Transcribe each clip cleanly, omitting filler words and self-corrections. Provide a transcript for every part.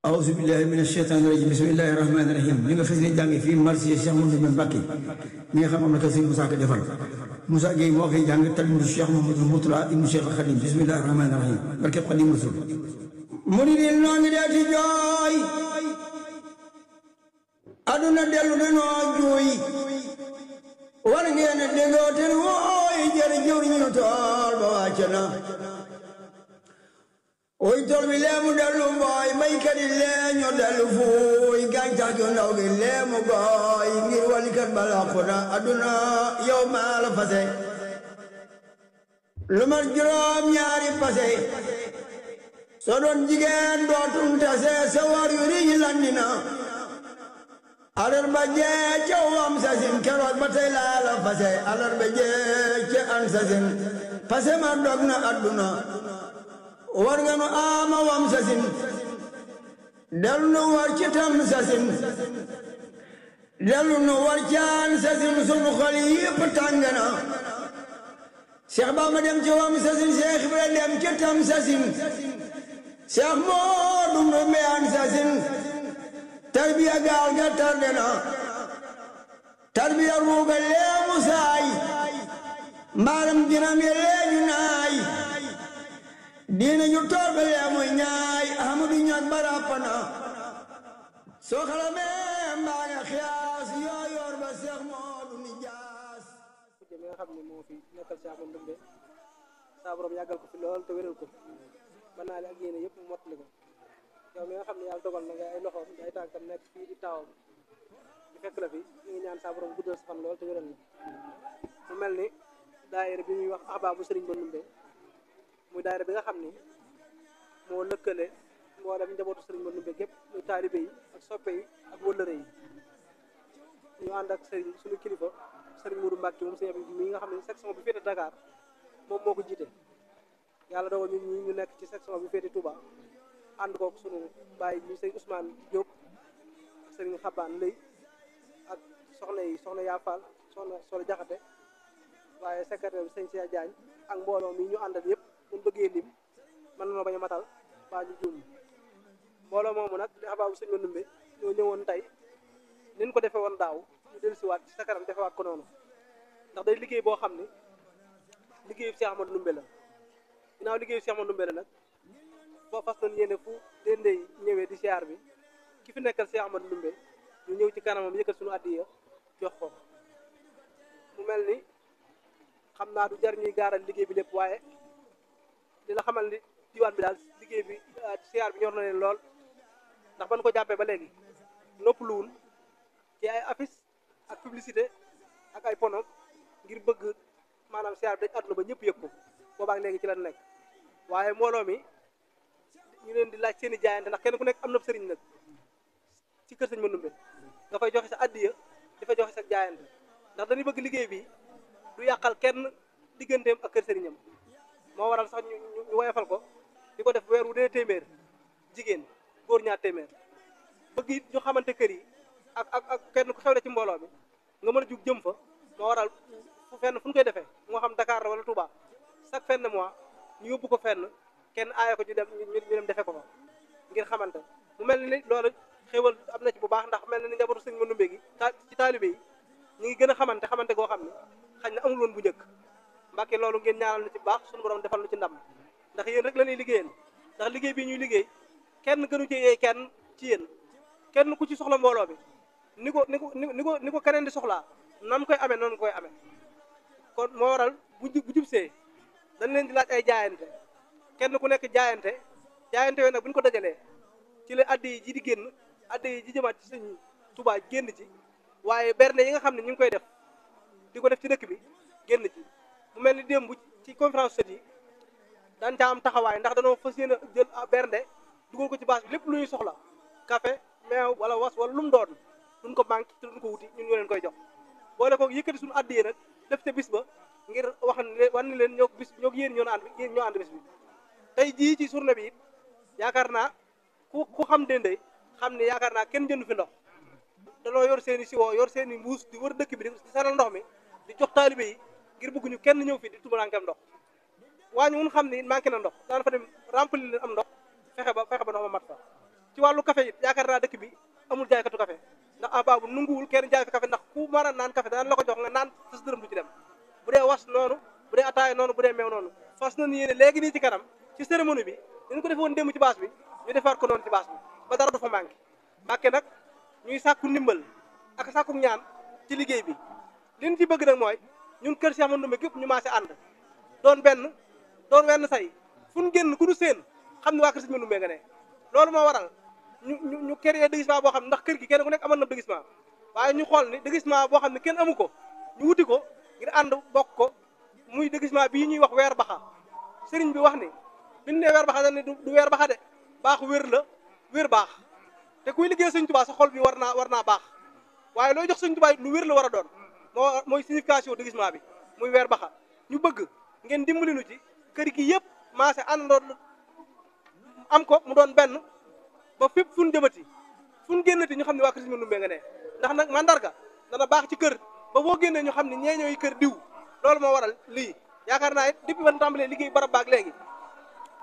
أعوذ بالله من الشيطان الرجيم بسم الله الرحمن الرحيم li nga fas yéene jàng fii marché Cheikh Mouhamadou Mbacké mi nga xam moom la ko sëñ Moussa Ka defal Moussa Gueye moo koy jàng talmidu Cheikh Mouhamadou Moutala ibnu Cheikh Khadim bismillahi rahmani rahim barkeb Khadim Rasul muridin noo ngi dee ti jooy aduna dellu danoo jooy war ngeen a déggoo te wooy jërë jëwriñu nu tool ba wàcc na oy tool bi leemu dellu mbooy baykat yi leeño dellu fuuy gàncax gu ndaw gi leemu gooy ngir walikat balaqu na aduna yow maa la fase lu mat juróom ñaari pase soo doon jigéen dootum tase sa war yu riñ landina alarba jee ca wam sasin keroog ba tey laa la fase alarba jee ca an sasin pase ma dog na aduna war nga nu ama wam sasin dellu nu war ci tam sasin dellu nu war caan sasin sunu xol yépp tàng na Cheikh Bamba dem ci wam sasin Cheikh Ibra dem ci tam sasin Cheikh Moodu Ndumbe an sasin tarbiya gaal ga tarde na tarbiya ruuga leemu saay mbaaram ginam ye leeñu naay diina ñu toobe leemuy ñaay ahmadu ñag barapana soo xalamee mbaa nga xiyaas yoo yor ba Cheikh Moodu ni jaas mi nga xam ne moo fi nekkal Cheikh Ahmadou Ndumbe saa borom yàggal ko fi lool te wéral ko mën naa li ak yéene yëpp mu mottali ko yow mi nga xam ne yàlla dogal na nga ay loxoom nga ay tànkam nekk fii di taawam di fekk la fi ñu ngi ñaan saa borom guddal sa fan lool te wéral na mu mel ni daayira bi ñuy wax ahbaabu Sëriñ Ba Ndumbe muy daayira bi nga xam ni moo lëkkale mboolem njabootu Sëriñ Ba Ndumbe gépp muy taalibe yi ak soppe yi ak wëllëre yi ñu ànd ak sëriñ suñu kilifa Sëriñ Mourou Mbacké moom sëñ bi mi nga xam ne section bi féete Dakar moom moo ko jiite yàlla dogal ñun ñi ñu nekk ci section bi féete Touba ànd kook sunu bàyyi ñu sëriñ Ousmane Diop ak sëriñ Xabaan Lëy ak soxna yaa Fall soxna Jaxate waaye secrétaire bi sëñ Cheikh Diagne ak mbooloo mi ñu àndal yëpp mun bëggee lim mën na bañ a matal waa ñu juum mbooloo moomu nag di ahbaabu Sëriñ Ba Ndumbe ñoo ñëwoon tey nin ko defee woon daaw ñu dellusiwaat ci sa kanam defewaat ko noonu ndax day liggéey boo xam ni liggéeyu Cheikh Ahmadou Ndumbe la ginnaaw liggéeyu Cheikh Ahmadou Ndumbe la nag foo fas nañ yéene fu déndey ñëwee di siyaar bi ki fi nekkal Cheikh Ahmadou Ndumbe ñu ñëw ci kanamam yëkkat suñu addiya jox ko mu mel ni xam naa du jar ñuy gaaral liggéey bi lépp waaye di la xamal ni diwaan bi daal liggéey bi siyaar bi ñor na leen lool ndax ban ko jàppee ba léegi noppaluwul ci ay affiche ak publicité ak ay pono ngir bëgg maanaam siyaar bi dañ àdduna ba ñëpp yëg ko boobaak léegi ci la nekk waaye mbooloo mi ñu leen di laaj seen i jaayante ndax kenn ku nekk am na sëriñ nag ci kër Sëriñ Ba Ndumbe nga fay joxe sa addiya di fa joxe sa jaayante ndax dañuy bëgg liggéey bi du yàqal kenn digganteem ak kër sëriñam moo waral sax ñu woyofal ko di ko def weer wu dee téeméer jigéen góor ñaar téeméer bëgg it ñu xamante kër yi ak kenn ku xewle ci mbooloo mi nga mën a jug jëm fa moo waral fu fenn fu ñu koy defee moo xam Dakar la wala Touba chaque fin de mois ñu yóbbu ko fenn kenn aaye ko ñu dem defee ko fa ngir xamante mu mel ni loolu xéwal am na ci bu baax ndax mel na ni njabootu Sëriñ Ba Ndumbe gi ci taalibe yi ñu ngi gën a xamante goo xam ne xañ na amul woon bu njëkk Mbàkke loolu ngeen ñaanal na ci baax suñu borom defal lu ci ndam ndax yéen rek la ñuy liggéeyal ndax liggéey bi ñuy liggéey kenn gënu ci yee kenn ci yéen kenn ku ci soxla mbooloo bi ni ko keneen di soxlaa nan koy amee noonu koy amee kon moo waral bu jubsee dañ leen di laaj ay jaayante kenn ku nekk jaayante yooyu nag bu ñu ko dajalee ci la addi yi ji di génn addi yi ji jëmaat ci Sëriñ Tuubaa génn ci waaye bernde yi nga xam ne ñu ngi koy def di ko def ci dëkk bi génn ci mu mel ni démb ci conférence sët yi daan caa am taxawaay ndax dañoo fas yéene jël bernde dugal ko ci bâche bi lépp lu ñuy soxla café meew wala was wala lu mu doon duñ ko manqué te duñ ko wuti ñun ñoo leen koy jox boole ko yëkkati suñu addiye nag def ca bis ba ngir wan ni leen ñoo yéen ñoo ànd bis bi tey jii ci journée bi it yaakaar naa ku xam Dendey xam ne yaakaar naa kenn jëndu fi ndox danoo yor seen i siwoo yor seen i mbuus di wër dëkk bi di saral ndox mi di jox taalibe yi ngir bëgguñu kenn ñëw fi di tumuraankeem ndox waañu mun xam ni manqué na ndox daan fa dem remplir leen am ndox fexe ba ndox ma mat fa ci wàllu café it yaakaar naa dëkk bi amul jaaykatu café ndax ahbaabu nunguwul kenn jaay fi café ndax ku mën a naan café daan la ko jox nga naan sa dërëm du ci dem bu dee was noonu bu dee ataaya noonu bu dee meew noonu fas nañu yéene léegi nii ci kanam ci cérémonie bi dañu ko defe woon démb ci baas bi ñu defaat ko noonu ci baas bi ba dara du fa manqué Mbàkke nag ñuy sàkku ndimbal ak sàkku ñaan ci liggéey bi li ñu ci bëgg nag mooy ñun kër Cheikh Ahmadou Ndoumbe gépp ñu maase ànd doon wenn say fu ñu génn ku ñu seen xam ne waa kër Sëñ Ahmadou Ndoumbe nga ne loolu moo waral ñu créé déguisement boo xam ne ndax kër gi kenn ku nekk amoon na déguisement waaye ñu xool ni déguisement boo xam ne kenn amu ko ñu wuti ko ngir ànd bokk ko muy déguisement bii ñuy wax weer baxa sëriñ bi wax ni bi ñu nee weer baxa dañ ne du weer baxa de baaxu wér la wér baax te kuy liggéey Sëñ Tuubaa sa xol bi war naa baax waaye looy jox Sëñ Tuubaa lu wér la war a doon mooy signification déguisement bi muy weer baxa ñu bëgg ngeen dimbali nu ci kër gi yëpp maase àndandoo am ko mu doon benn ba fépp fu ñu jëmati fu ñu génnati ñu xam ne waa kër Sëñ Ahmadou Ndoumbe nga ne ndax nag mandarga dana baax ci kër ba boo génnee ñu xam ne ñee ñooy kër diw loolu moo waral lii yaakaar naa it depuis ban tàmbalee liggéey barab baag léegi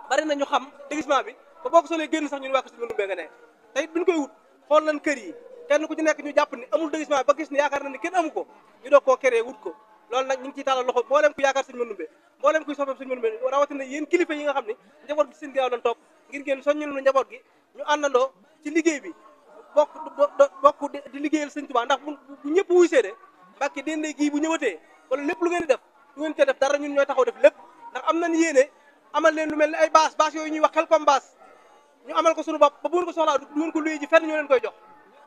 bari na ñu xam déguisement bi ba boo ko solee génn sax ñu ne waa kër Sëñ Ahmadou Ndoumbe nga ne te it bi ñu koy wut xool nañ kër yi kenn ku ci nekk ñu jàpp ni amul déguisement ba gis ni yaakaar na ni kenn amu ko ñu doog koo créé wut ko loolu nag ñu ngi ciy tàllal loxo mboolem ku yaakaar Sëñ Ahmadou Ndoumbe mboolem kuy soppam Sëñ Ahmadou Ndoumbe rawatina yéen kilifa yi nga xam ne njaboot gi seen ginnaaw lañ topp ngir ngeen soññul nu njaboot gi ñu àndandoo ci liggéey bi bokk di liggéeyal Sëñ Tuubaa ndax bu ñëpp wuy seede Mbàkke dende gii bu ñëwatee wala lépp lu ngeen di def lu ngeen ko def dara ñun ñooy taxaw def lépp ndax am nañ yéene amal leen lu mel ni ay baas yooyu ñuy wax xel comme baas ñu amal ko suñu bopp ba bu ngeen ko soxlaa du ngeen ko luye ji fenn ñoo leen koy jox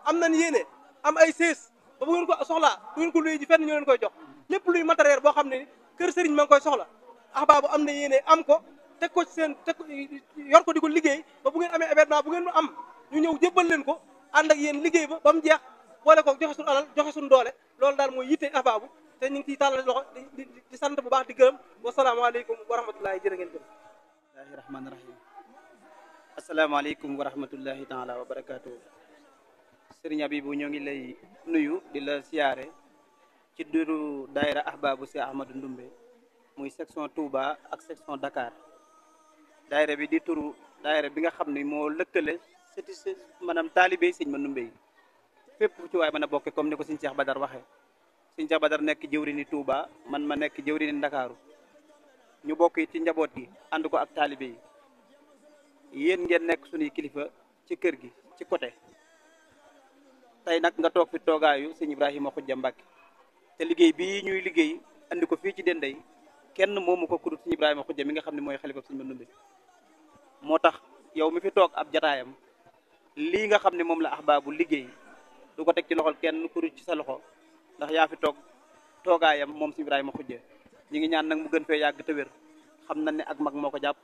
am nañ yéene am ay sées ba bu ngeen ko soxlaa du ngeen ko luye ji fenn ñoo leen koy jox lépp luy matériel boo xam ne kër sëriñ ma ngi koy soxla ahbaabu am na yéene am ko teg ko ci seen yor ko di ko liggéey ba bu ngeen amee événement bu ngeen am ñu ñëw jébbal leen ko ànd ak yéen liggéey ba mu jeex boole ko joxe suñu alal joxe suñu doole loolu daal mooy yitte ahbaabu te ñu ngi ciy tàllal loxo di sant bu baax di gërëm wasalaamaaleykum wa rahmatullahi jërë ngeen jëf bismillahi rahmaani rahim asalaamaaleykum wa rahmatullahi taala wa barakaatu sëriñ Abibu ñoo ngi lay nuyu di la siyaare ci duru daayira ahbaabu Cheikh Ahmadou Ndoumbe muy section Touba ak section Dakar daayira bi di turu daayira bi nga xam ne moo lëkkale sëti maanaam taalibe Sëñ Ahmadou Ndoumbe yi fépp ci waay mën a bokke comme ni ko Sëñ Cheikh Badar waxee Sëñ Cheikh Badar nekk jëwrini Touba man ma nekk jëwrini Ndakaaru ñu bokk ci njaboot gi ànd ko ak taalibe yi yéen ngeen nekk suñuy kilifa ci kër gi ci côté tey nag nga toog fi toogaayu Sëñ Ibrahima Khoudia Mbacke te liggéey bii ñuy liggéey andi ko fii ci Dendey kenn moomu ko kudut Sëñ Ibrahima Khoudia mi nga xam ne mooy xalifa Sëñ Ahmadou Ndoumbe moo tax yow mi fi toog ab jataayam lii nga xam ne moom la ahbaabu liggéey du ko teg ci loxol kenn kudut ci sa loxo ndax yaa fi toog toogaayam moom Sëñ Ibrahima Khoudia ñi ngi ñaan nag mu gën fee yàgg te wér xam na ne ak mag moo ko jàpp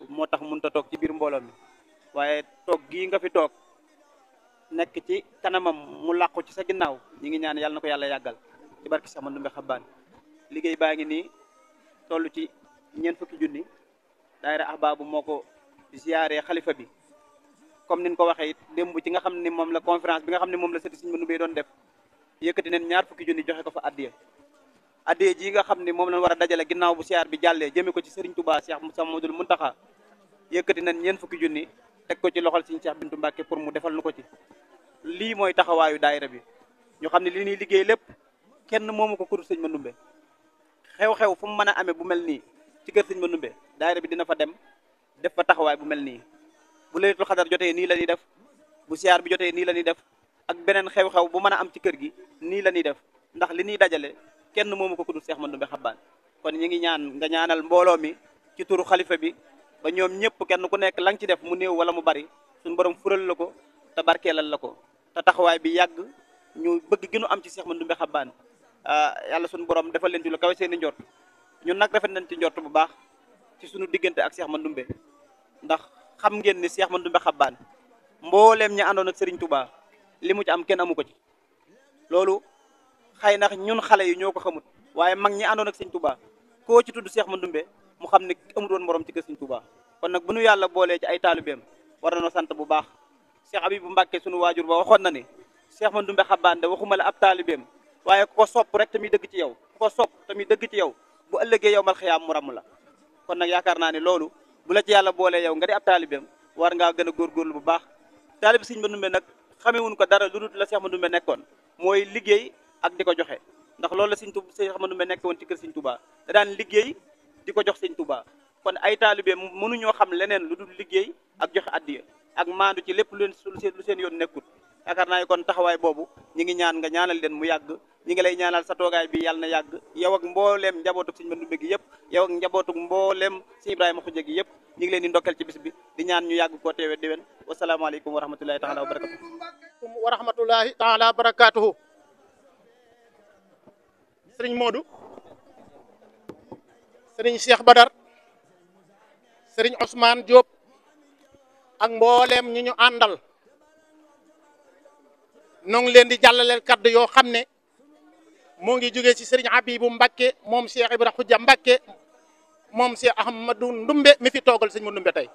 moo tax mënut a toog ci biir mbooloo mi waaye toog gii nga fi toog nekk ci kanamam mu làqu ci sa ginnaaw ñi ngi ñaan yàlla na ko yàlla yàggal ci barki Cheikh Ahmadou Ndoumbe Xabbaan liggéey baa ngi nii toll ci 4 fukki junni daayira ahbaabu moo ko ziyaare xalifa bi comme niñ ko waxee it démb ci nga xam ne moom la conférence bi nga xam ne moom la sëti Sëñ Ahmadou Ndoumbe doon def yëkkati neen 2 fukki junni joxe ko fa addiya ji nga xam ne moom lañ war a dajale ginnaaw bu siyaar bi jàllee jëme ko ci Serigne Touba Cheikh Mouhamadoul Mountakha yëkkati nañ 4 fukki junni teg ko ci loxol Serigne Cheikh Bintou Mbacke pour mu defal nu ko ci lii mooy taxawaayu daayira bi ñu xam ne li ñuy liggéey lépp kenn moomu ko kudu Sëñ Ahmadou Ndoumbe xew-xew fu mu mën a amee bu mel nii ci kër Sëñ Ahmadou Ndoumbe daayira bi dina fa dem def fa taxawaay bu mel nii bu laylatul xadar jotee nii la ñuy def bu siyaar bi jotee nii la ñuy def ak beneen xew-xew bu mën a am ci kër gi nii la ñuy def ndax li ñuy dajale kenn moomu ko kudu Cheikh Ahmadou Ndoumbe Xabbaan kon ñu ngi ñaan nga ñaanal mbooloo mi ci turu xalifa bi ba ñoom ñëpp kenn ku nekk la nga ci def mu néew wala mu bari suñu borom fural la ko te barkeelal la ko te taxawaay bi yàgg ñu bëgg gi nu am ci Cheikh Ahmadou Ndoumbe Xabbaan yàlla suñu borom defal leen ci lu kawe seeni njort ñun nag rafet nañ ci njort bu baax ci suñu diggante ak Cheikh Ahmadou Ndoumbe ndax xam ngeen ni Cheikh Ahmadou Ndoumbe Xabbaan mbooleem ñi àndoon ak Serigne Touba li mu ci am kenn amu ko ci loolu xëy na ñun xale yi ñoo ko xamut waaye mag ñi àndoon ak Serigne Touba koo ci tudd Cheikh Ahmadou Ndoumbe mu xam ne amul woon morom ci kër Serigne Touba kon nag bu nu yàlla boolee ci ay taalibeem war nañoo sant bu baax Cheikh Abibou Mbacke sunu waajur ba waxoon na ni Cheikh Ahmadou Ndoumbe Xabbaan de waxuma la ab taalibeem waaye ku ko sopp rek tamit dëgg ci yow ku ko sopp tamit dëgg ci yow bu ëllëgee yow mal xiyaam mu ramm la kon nag yaakaar naa ne loolu bu la ci yàlla boolee yow nga di ab taalibeem war ngaa gën a góorgóorlu bu baax taalib sëñ Mandumbe nag xamewuñ ko dara lu dul la Cheikh Mandumbe nekkoon mooy liggéey ak di ko joxe ndax loolu la Cheikh Mandumbe nekk woon ci kër sëñ Touba da daan liggéey di ko jox sëñ Touba kon ay taalibe mënuñoo xam leneen lu dul liggéey ak joxe addiya ak maandu ci lépp lu seen yoon nekkut yaakaar naa kon taxawaay boobu ñi ngi ñaan nga ñaanal leen mu yàgg ñi ngi lay ñaanal sa toogaay bi yàlla na yàgg yow ak mbooleem njabootuk sëñ Mandumbe gi yëpp yow ak njabootuk mbooleem sëñ Ibrahima Khoudia gi yëpp ñi ngi leen di ndokkeel ci bis bi di ñaan ñu yàgg koo teewe déwén wasalaamaaleykum wa rahmatullahi taala wa barakatuhu wa rahmatullahi taala wa barakatuhu sëriñ Modou sëriñ Cheikh Badar sëriñ Ousmane Diop ak mbooleem ñi ñu àndal noo ngi leen di jàllaleel kaddu yoo xam ne moo ngi jógee ci sëriñ Habibou Mbacké moom Cheikh Ibrahima Khoudia Mbacké moom Cheikh Ahmadou Ndumbe mi fi toogal sëñ Mandumbe tey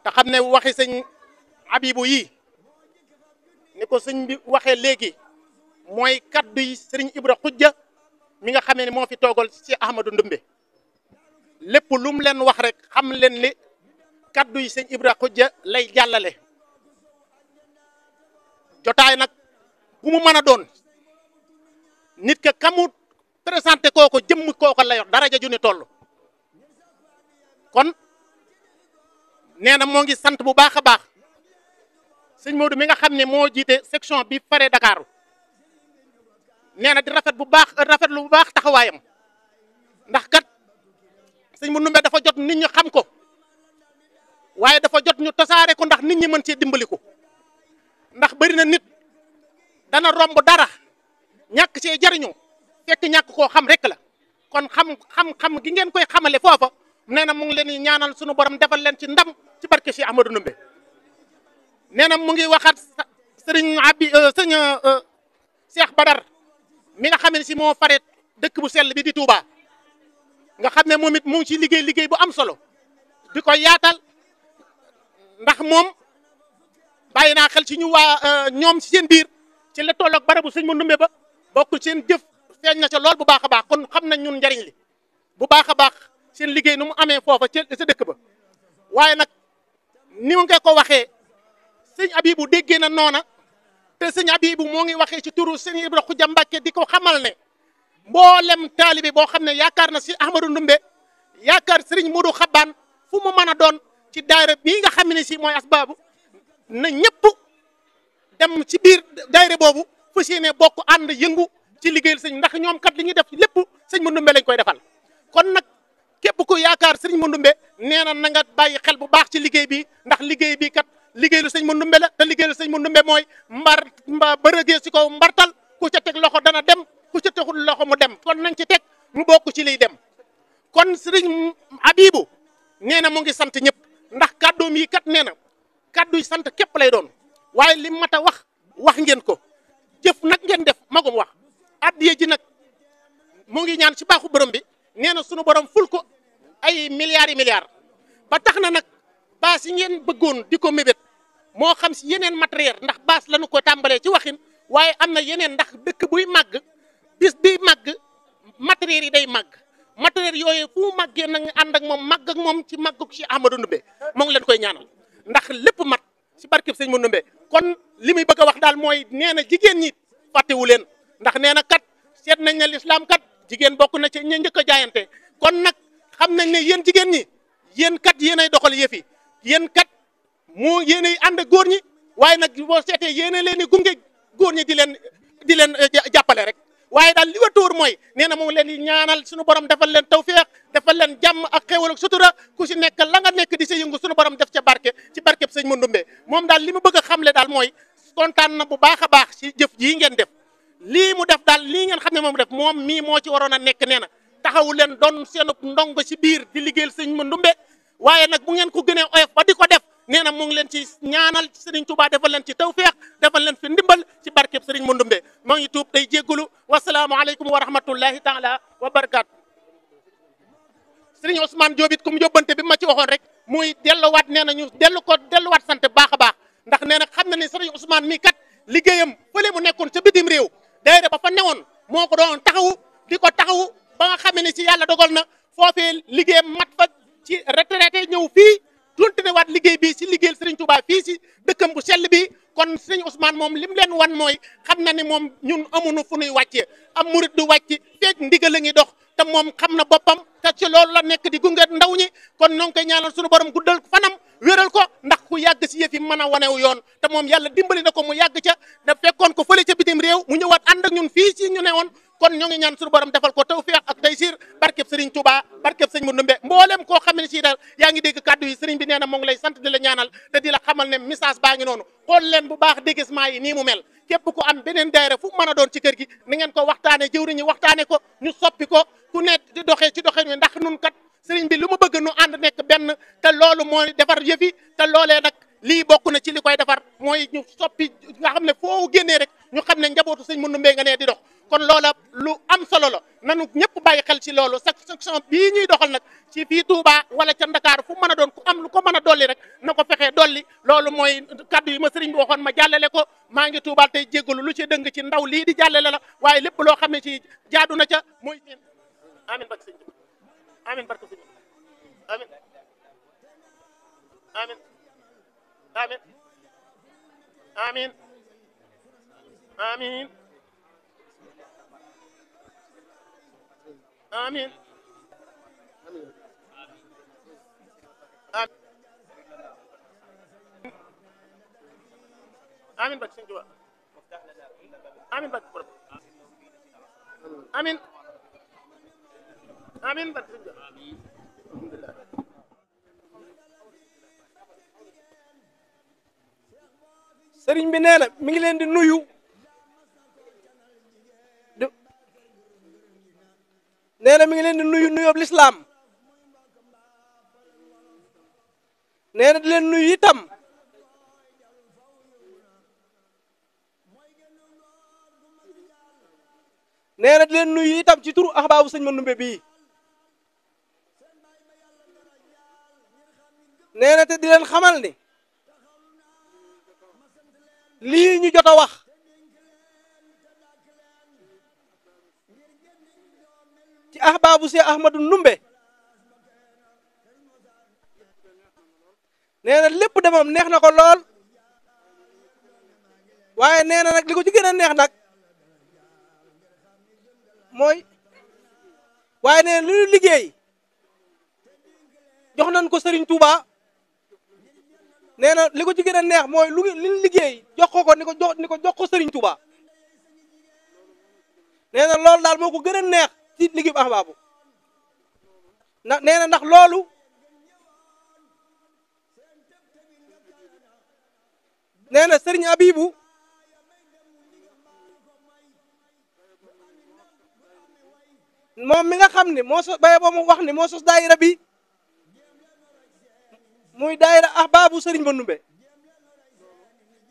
te xam ne waxi sëñ Habibou yi ni ko sëñ bi waxee léegi mooy kaddu yi sëriñ Ibra Khoudia mi nga xamee ne moo fi toogal Cheikh Ahmadou Ndumbe lépp lu mu leen wax rek xam leen li kaddu yi sëñ Ibra Khoudia lay jàllale jotaay nag bu mu mën a doon nit ka kamu présenté kooko jëmm kooko la yor daraja ju ni toll kon nee na moo ngi sant bu baax a baax sëñ Modou mi nga xam ne moo jiite section bi fare Dakar nee na di rafet bu baax taxawaayam ndax kat sëñ Mandumbe dafa jot nit ñi xam ko waaye dafa jot ñu tasaare ko ndax nit ñi mën cee dimbali ko ndax bari na nit dana romb dara ñàkk cee jariñu fekk ñàkk koo xam rek la kon xam gi ngeen koy xamale foofa nee na mu ngi leen di ñaanal sunu borom defal leen ci ndam ci barke Cheikh Ahmadou Ndumbe nee na mu ngi waxaat sëriñ Cheikh Badar mi nga xam ne si moo fare dëkk bu sell bi di Touba nga xam ne moom it mu ngi ci liggéey bu am solo di ko yaatal ndax moom bàyyi naa xel ci ñu ñoom ci seen biir ci la tolloog barabu sëñ Mandumbe ba bokk seen jëf feeñ na ca lool bu baax a baax kon xam nañ ñun njariñ li bu baax a baax seen liggéey nu mu amee foofa ca sa dëkk ba waaye nag ni nga ko waxee sëñ Habibou déggee na noona te sëñ Habibou moo ngi waxee ci turu sëñ Ibra Khoudia Mbacké di ko xamal ne mboolem taalibe boo xam ne yaakaar na si Ahmadou Ndumbe yaakaar sëriñ Modou Xabaan fu mu mën a doon ci daayira bii nga xam ne si mooy asbaabu na ñëpp dem ci biir daayira boobu fas yéene bokk ànd yëngu ci liggéeyal sëñ ndax ñoom kat li ñuy def lépp sëñ Mandumbe lañ koy defal kon nag képp ku yaakaar sëriñ Mandumbe nee na nga bàyyi xel bu baax ci liggéey bi ndax liggéey bi kat liggéeylu sëñ Mandumbe la te liggéeylu sëñ Mandumbe mooy bërëgee si kaw mbartal ku ca teg loxo dana dem ku ca tegul loxo mu dem kon nañ ci teg mu bokk ci liy dem kon sëriñ Habibou nee na mu ngi sant ñëpp ndax kàddoom yi kat nee na kàddu yi sant képp lay doon waaye li mat a wax ngeen ko jëf nag ngeen def magum wax addiye ji nag mu ngi ñaan ci baaxu borom bi nee na sunu borom ful ko ay milliards ba tax na nag baas yi ngeen bëggoon di ko mébét moo xam si yeneen matériel ndax baas lañu ko tàmbalee ci waxin waaye am na yeneen ndax dëkk buy màgg bis bi màgg matériel yi day màgg matériel yooyu fu màggee na nga ànd ak moom màgg ak moom ci màggug ci Ahmadou Ndumbe moo ngi leen koy ñaanal ndax lépp mat ci barkeb sëñ Mandumbe kon li muy bëgg a wax daal mooy nee na jigéen ñi fàttewu leen ndax nee na kat seet nañ ne lislaam kat jigéen bokk na ci ña njëkk a jaayante kon nag xam nañ ne yéen jigéen ñi yéen kat yéenay doxal yëf yi yéen kat moo yéenay ànd ak góor ñi waaye nag boo seetee yéena leen di gunge góor ñi di leen jàppale rek waaye daal li wa tóor mooy nee na moom leen di ñaanal suñu borom defal leen tawfeex defal leen jàmm ak xéewal ak sutura ku si nekk la nga nekk di sa yëngu suñu borom def ca barke ci barkeb sëñ Mandumbe moom daal li mu bëgg a xamle daal mooy kontaan na bu baax a baax ci jëf jii ngeen def lii mu def daal lii ngeen xam ne moom def moom mii moo ci waroon a nekk nee na taxawu leen doon seenub ndongo ci biir di liggéeyal sëñ Mandumbe waaye nag bu ngeen ko gënee oyof ba di ko def nee na mu ngi leen ci ñaanal Serigne Touba defal leen ci tawfeex defal leen fi ndimbal ci barkeb Serigne Mandumbe moo ngi tuub day jéggulu wasalaamualeykum wa rahmatullahi taala wa barakaatu. Serigne Ousmane Diop it ku mu yóbbante bi ma ci waxoon rek muy delluwaat nee na ñu delluwaat sant baax a baax ndax nee na xam na ni Serigne Ousmane mii kat liggéeyam fële mu nekkoon ca bitim réew daayira ba fa newoon moo ko doon taxawu di ko taxawu ba nga xam ne ci yàlla dogal na foofee liggéeyam mat fa ci retraité ñëw fii continué waat liggéey bi ci liggéeyal Serigne Touba fii si dëkkam bu sell bi kon sëñ Ousmane moom lim leen wan mooy xam na ni moom ñun amuñu fu nuy wàccee am murit du wàcc feeg ndigal la ngi dox te moom xam na boppam te ci loolu la nekk di gunge ndaw ñi kon ñoo ngi koy ñaanal suñu borom guddal fanam wéral ko ndax ku yàgg si yëf yi mën a wanewu yoon te moom yàlla dimbali na ko mu yàgg ca da fekkoon ko fële ca bitim réew mu ñëwaat ànd ak ñun fii si ñu ne woon kon ñoo ngi ñaan suñu borom defal ko tawfiq ak taysir barkeb Serigne Touba barkeb Serigne Moundoumbé mboolem koo xam ne si daal yaa ngi dégg kàddu yi Serigne bi nee na moo ngi lay sant di la ñaanal te di la xamal ne message baa ngi noonu xool leen bu baax déguisement yi nii mu mel képp ku am beneen daayira fu mën a doon ci kër gi ni ngeen ko waxtaane jëwriñ ñi waxtaane ko ñu soppi ko ku ne di doxee ci doxee wi ndax nun kat Serigne bi lu mu bëgg nu ànd nekk benn te loolu mooy defar yëfi te loolee nag lii bokk na ci li koy defar mooy ñu soppi nga xam ne foo génnee rek ñu xam ne njabootu Serigne Moundoumbé nga nee di dox kon loola lu am solo la nanu ñëpp bàyyi xel ci loolu section bii ñuy doxal nag ci fii Touba wala ca Ndakaar fu mën a doon ku am lu ko mën a dolli rek na ko fexee dolli loolu mooy kaddu yi ma sëriñ bi waxoon ma jàllale ko maa ngi tuubal tey jéggalu lu ci dëng ci ndaw lii di jàllale la waaye lépp loo xam ne ci jaadu na ca mooy seen amin barke sëriñ amin barke sëriñ amin amin amin amin amin amin amin barke sëñ Tuubaa amin barke borom amin amin barke sëñ Tuubaa alhamdulillah sëriñ bi nee na mi ngi leen di nuyu nee na mi ngi leen di nuyu nuyoob lislaam nee na di leen nuyu itam nee na di leen nuyu itam ci turu ahbaabu sëñ Moundoumbé bii nee na te di leen xamal ni lii ñu jot a wax ci ahbaabu Seex Ahmadu Ndumbe nee na lépp de moom neex na ko lool waaye nee na nag li ko ci gën a neex nag mooy waaye nee na lu ñu liggéey jox nañ ko Serigne Touba nee na li ko ci gën a neex mooy lu ñu liggéey jox ko ni ko jox ko Serigne Touba nee na loolu daal moo ko gën a neex ci liggéey bu ahbaabu ndax nee na ndax loolu nee na Serigne Abibou moom mi nga xam ne moo sos baye boo mu wax ni moo sos daayira bi muy daayira ahbaabu Serigne Moundoumbé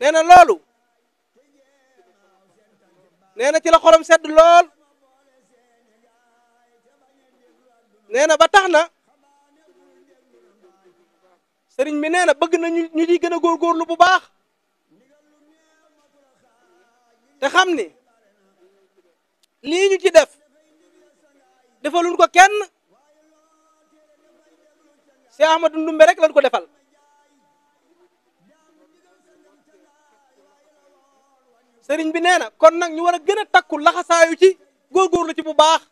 nee na loolu nee na ci la xolam sedd lool nee na ba tax na sëriñ bi nee na bëgg na ñu ciy gën a góorgóorlu bu baax te xam ni lii ñu ci def defaluñ ko kenn Cheikh Ahmadou Ndoumbé rek lañ ko defal sëriñ bi nee na kon nag ñu war a gën a takku laxasaayu ci góorgóorlu ci bu baax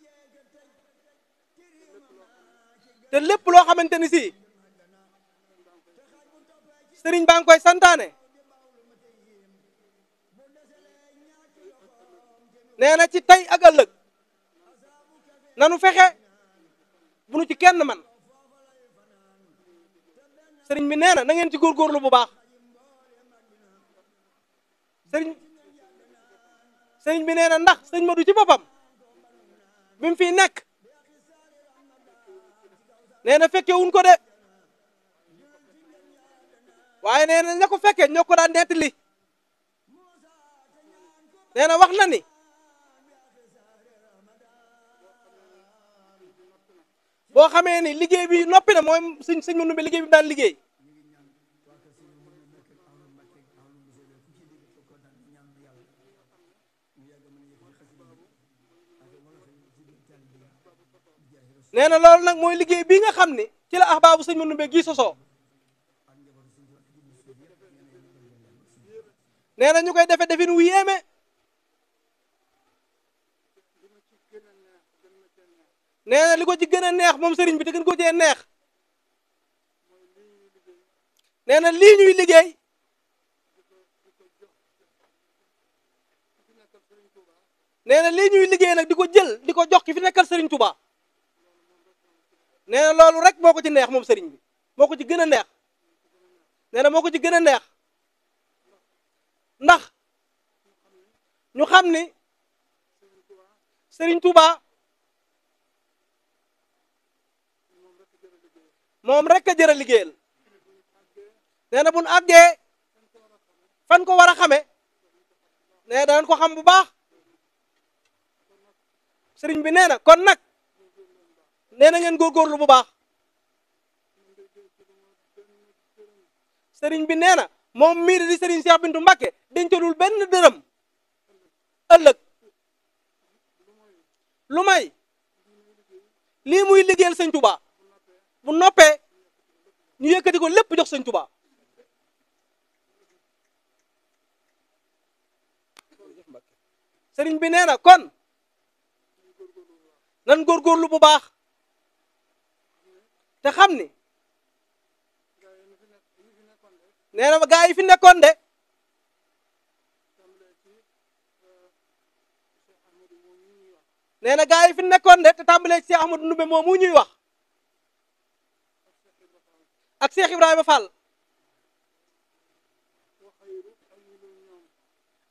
te lépp loo xamante ni si sëriñ baa ngi koy santaane nee na ci tey ak ëllëg nanu fexe bu nu ci kenn man sëriñ bi nee na na ngeen ci góorgóorlu bu baax sëriñ bi nee na ndax sëñ Madou ci boppam bi mu fiy nekk nee na fekke wuñ ko de waaye nee na ña ko fekke ñoo ko daan nettali nee na wax na ni boo xamee ni liggéey bi noppi na mooy sëñ Moundoumbé liggéey bi daan liggéey nee na loolu nag mooy liggéey bii nga xam ni ci la ahbaabu sëñ Moundoumbé gii sosoo nee na ñu koy defe defin wu yéeme. nee na li ko ci gën a neex moom sëriñ bi te gën ko cee neex. nee na lii ñuy liggéey. nee na lii ñuy liggéey nag di ko jël di ko jox ki fi nekkal sëriñ Touba. nee na loolu rek moo ko ci neex moom sëriñ bi moo ko ci gën a neex. nee na moo ko ci gën a neex. ndax ñu xam ni sëriñ Touba moom rek a jëra liggéeyal. nee na bu nu àggee fan ko war a xame nee danañ ko xam bu baax. sëriñ bi nee na kon nag nee na ngeen góorgóorlu bu baax. sëriñ bi nee na moom mii di sëriñ Cheikh Bintou Mbacké dencalul benn dërëm ëllëg lu may lii muy liggéeyal sëñ Touba bu noppee ñu yëkkati ko lépp jox sëñ Touba. sëriñ bi nee na kon nan góorgóorlu bu baax te xam ni nee na gaa yi fi nekkoon de nee na gaa yi fi nekkoon de te tàmbalee ci Cheikh Ahmadou Ndoumbé moom mu ñuy wax ak Cheikh Ibrahima Fall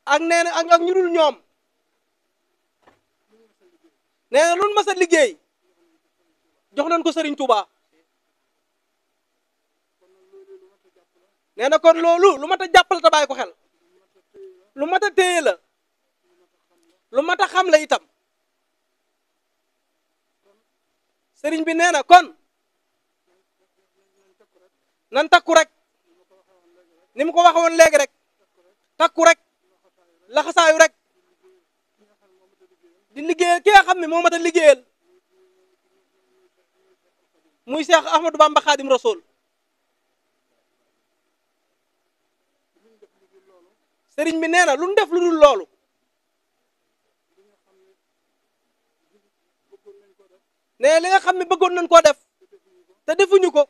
ak nee na ak ñu dul ñoom nee na lu mas a liggéey jox nañ ko Serigne Touba. nee na kon loolu lu mat a jàppal te bàyyi ko xel lu mat a téye la lu mat a xam la itam. sëriñ bi nee na kon nan takku rek ni mu ko waxe woon léegi rek takku rek laxasaayu rek di liggéeyal ki nga xam ne moo mat a liggéeyal muy Cheikh Ahmadou Bamba Khadim Rasoul. sëriñ bi nee na lu ñu def lu dul loolu nee li nga xam ne bëggoon nañ koo def te defuñu ko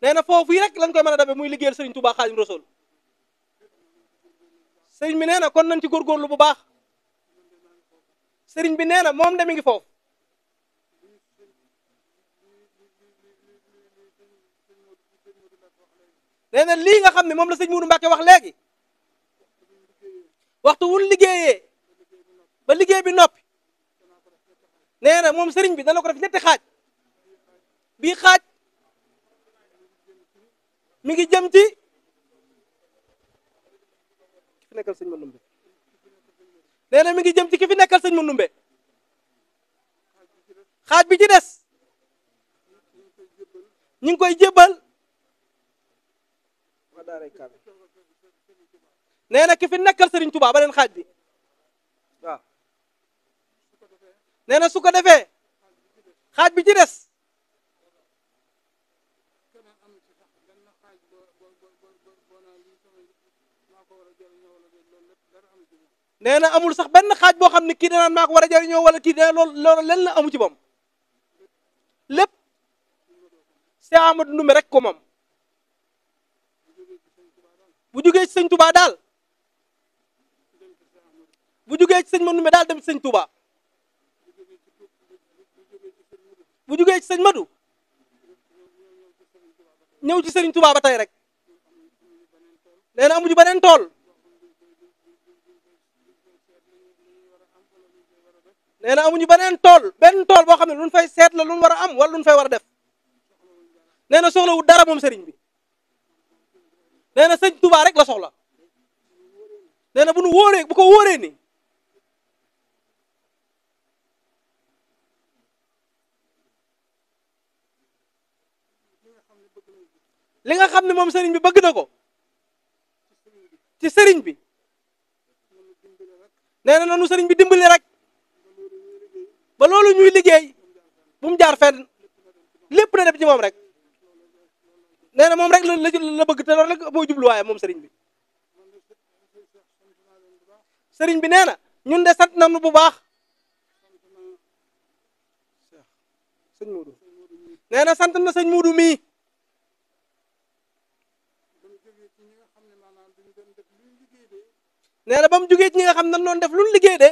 nee na foofu yi rek lañ koy mën a dabe muy liggéeyal sëriñ Touba Khadim Rasoul. sëriñ bi nee na kon nañ ci góorgóorlu bu baax. sëriñ bi nee na moom de mi ngi foofu. nee na lii nga xam ne moom la sëñ Moudou Mbacké wax léegi waxtu wun liggéeyee ba liggéey bi noppi nee na moom sëriñ bi dana ko def ñetti xaaj. bii xaaj mi ngi jëm ci ki fi nekkal sëñ Mandoumbe. nee na mi ngi jëm ci ki fi nekkal sëñ Mandoumbe. xaaj bi ci des ñu ngi koy jébbal nee na ki fi nekkal Serigne Touba ba leen xaaj bi waaw. nee na su ko defee xaaj bi ci des nee na amul sax benn xaaj boo xam ne kii danaan maa ko war a jariñoo wala kii dana loolu lenn la amu ci moom lépp Cheikh Ahmadou Ndoumbé rek ko moom. bu jugee ci sëñ Touba daal bu jugee ci sëñ Mandoumbe daal dem ci sëñ Touba bu jugee ci sëñ Madou ñëw ci sëriñ Touba ba tey rek. nee na amuñu beneen tool. nee na amuñu beneen tool benn tool boo xam ne lu ñu fay seet la lu ñu war a am wala lu ñu fay war a def. nee na soxlawul dara moom sëriñ bi. nee na sëñ Touba rek la soxla. nee na bu nu wóoree bu ko wóoree ni li nga xam ne moom sëriñ bi bëgg na ko ci sëriñ bi nee na nanu sëriñ bi dimbali rek ba loolu ñuy liggéey bu mu jaar fenn lépp na dem ci moom rek. nee na moom rek la bëgg te loolu rek mooy jubluwaayam moom sëriñ bi. sëriñ bi nee na ñun de sant nañu bu baax sëñ Muudu nee na sant na sëñ Muudu mii nee na ba mu jógee ci ñi nga xam ne noonu def lu ñu liggéey de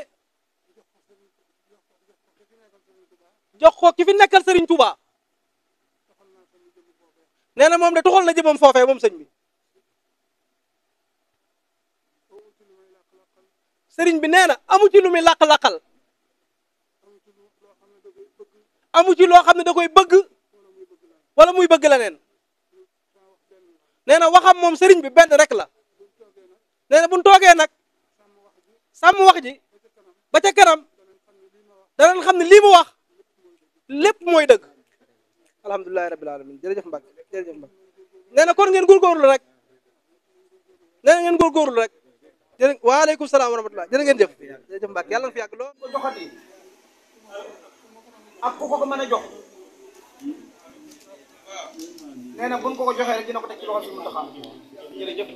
jox ko ki fi nekkal sëriñ Touba nee na moom de toxal na jëmam foofee moom sëñ bi sëriñ bi nee na amu ci lu muy làq-làqal amu ci loo xam ne da koy bëgg wala muy bëgg leneen nee na waxam moom sëriñ bi benn rek la nee na bu ñu toogee nag sàmm wax ji ba ca kanam danañ xam ne lii mu wax lépp mooy dëgg alhamdulilahi rabbil alamin jërëjëf Mbacke jërëjëf Mbacke nee na kon ngeen góorgóorlu rek nee na ngeen góorgóorlu rek jërë waaleykum salaam wa rahmatullah jërë ngeen jëf jërëjëf Mbacke yàlla na fi yàgg lool ko joxati ak ku ko mën a jox nee na buñ ko joxee rek dina ko teg ci loxo si mu taxaw jërëjëf